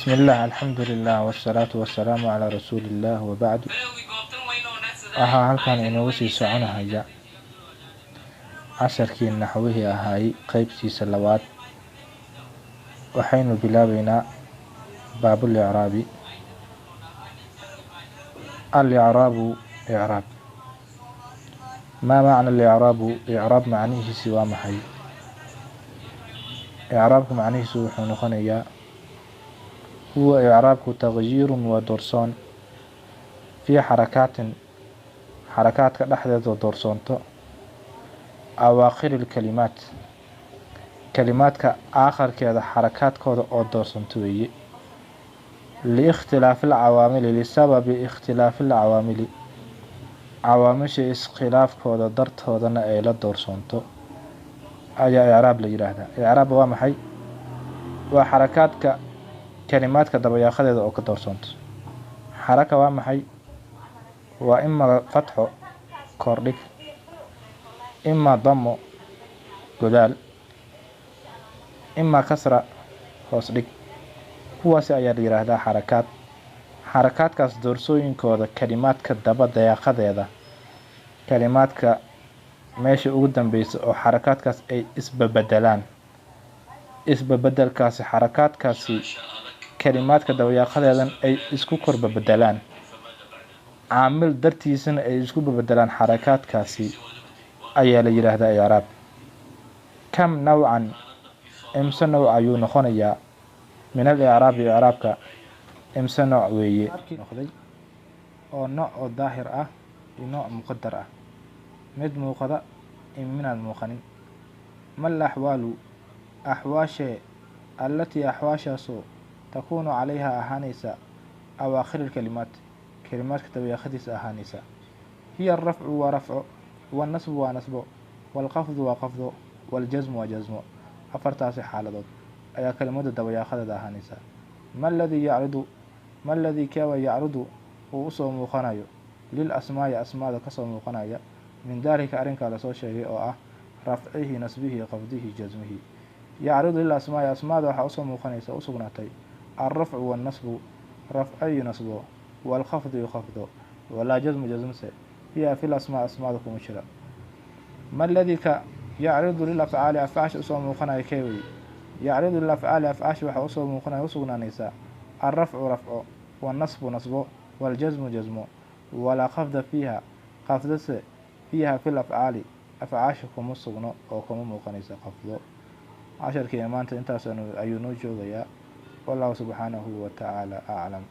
Bismillaah, alxamdulilah, wasalaatu wasalaamu calaa rasuulillaah, wabacdu. Waxaa halkan inoogu sii soconahaya casharkii naxwihii ahaay qeybtiisa labaad. Waxaynu bilaabeynaa baabul icraabi. Al-icraabu, icraab. Maa macna al-icraabu? Icraab macnihiisi waa maxay? Icraabku macnihiisu wuxuu noqonayaa: huwa icraabku taqyiirun, waa doorsoon, fii xarakaatin, xarakaadka dhexdeeda doorsoonto, awaakhiri lkalimaat, kalimaadka aakharkeeda xarakaadkooda oo doorsanto weeye, liikhtilaafi alcawaamili, lisababi ikhtilaafi alcawaamili, cawaamisha iskhilaafkooda dartoodana ay la doorsoonto ayaa icraab la yidhaahdaa. Icraab waa maxay? Waa xarakaadka kalimaadka dabayaaqadeeda oo ka doorsoonto. Xaraka waa maxay? Waa ima fatxo, kordhig, ima damo, godaal, ima kasra, hoos dhig. Kuwaasi ayaa la yidhaahdaa xarakaad. Xarakaadkaas doorsooyinkooda kalimaadka daba dayaaqadeeda, kalimaadka meesha ugu dambeysa oo xarakaadkaas ay isbabedelaan, isbabedelkaasi xarakaadkaasi kalimaadka dabayaaqadeedan ay isku korbabedelaan, caamil dartiisana ay isku babedelaan xarakaadkaasi ayaa la yidhaahdaa icraab. Kam nawcan, imse nooc ayuu noqonayaa? Min al icraabi, icraabka imse nooc weeye? Noqday oo nooc oo daahir ah iyo nooc muqadar ah, mid muuqada iyo minaad muuqanin. Mal axwaalu, axwaashee, allatii, axwaashaasoo, takuunu calayha, ahaanaysa, awaakhir alkalimaat, kalimaadka dabayaaqadiisa ahaanaysa? Hiya alrafcu, waa rafco, wannasbu, waa nasbo, waalqafdu, waa qafdo, waljasmu, waa jasmo. Afartaasi xaaladood ayaa kelimada dabayaaqadeeda ahaanaysa. Ma aladii yacridu, ma aladii kewa yacridu, uu usoo muuqanayo, lil asmaa'i, asmaada kasoo muuqanaya, min daalika, arrinkaa lasoo sheegay oo ah rafcihii, nasbihii, qafdihii, jasmihii? Yacridu lil asmaa'i, asmaada waxaa usoo muuqanaysa, usugnaatay, alrafcu wannasbu, rafco iyo nasbo, waalkhafdu iyo khafdo, walaa jasmu, jasmse, fiiha, fil asmaa, asmaada kuma jira. Ma aladii ka yacridu lil afcaali, afcaasha usoo muuqanaya kee wey? Yacridu lil afcaali, afcaasha waxaa usoo muuqanaya, usugnaanaysaa, alrafcu, rafco, wannasbu, nasbo, waljasmu, jasmo, walaa khafda fiiha, khafdase, fiiha, fil afcaali, afcaasha kuma sugno oo kuma muuqanaysa khafdo. Casharkiina maanta intaas ayuu noo joogayaa. Wallahu subxaanahu wa tacaala aclam.